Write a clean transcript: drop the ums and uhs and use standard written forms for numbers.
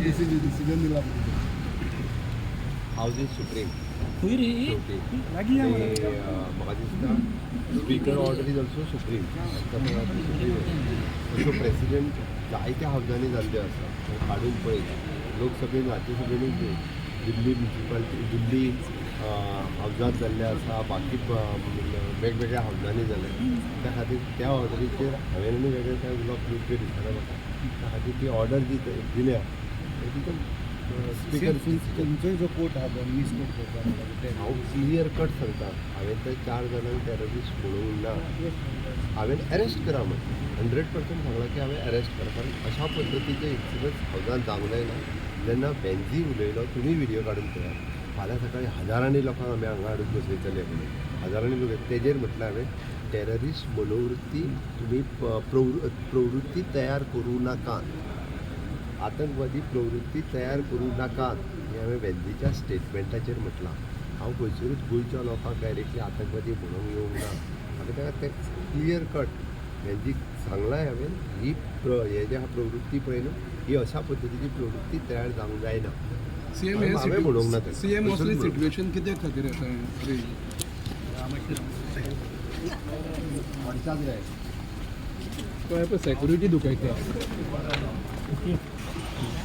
Decision दिला. House is supreme. खंय रे? शेवटी लागीं या आणि, मरे. म्हाका दिसता speaker order is also supreme. Supreme अश्यो प्रेसिडेंट जायत्या हावजांनी जाल्ल्यो आसा. हें काडून पळय, लोकसभेन, राज्यसभेनूच न्हय, दिल्ली म्युनिसिपालिटी, दिल्ली हावजांत जाल्ले आसा, बाकी वेगवेगळ्या हावजांनी जाले. त्या खातीर त्या ऑर्डरीचेर हांवें आनी वेगळें कांय उलोवप योग्य दिसना म्हाका. त्या खातीर ती ऑर्डर जी दिल्या तितून स्पिकर तुमचोय जो कोट आहा तो मिसकोट करता. हांव क्लियर कट सांगता, हांवें त्या चार जाणांक टॅररिस्ट म्हणूंक ना. हांवें अरेस्ट करा म्हण 100% सांगलां की हांवें अरेस्ट करा, कारण अशा पद्दतीचे इन्सिडंट्स हावजान जावंक जायना. जेन्ना बेन्जी उलयलो, तुमी व्हिडियो काडून पळयात, फाल्यां सकाळीं हजारांनी लोकांक आमी हांगा हाडून बसयतले म्हणून. हजारांनी लोक, तेजेर म्हटलें हांवें, टॅररिस्ट मनोवृत्ती तुमी प्रवृत्ती तयार करूं नाकात, आतंकवादी प्रवृत्ती तयार करूं नाकात, हें हांवें वेंझीच्या स्टेटमेंटाचेर म्हटलां. हांव खंयसरूच गोंयच्या लोकांक डायरेक्टली आतंकवादी म्हणूंक येवंक ना. हांवें ताका तें क्लियर कट वेंझीक सांगलां. हांवें ही हे जे आहा प्रवृत्ती पळय न्हू, ही अशा पद्दतीची प्रवृत्ती तयार जावंक जायना. सीएम, हांवें म्हणूंक ना तें. सीएम, असली खंयसरूच म्हणूंक ना. सिट्युएशन कित्याक खातीर येता? खर्चाच जाय. पळय, सेक्युरिटी दुखयता.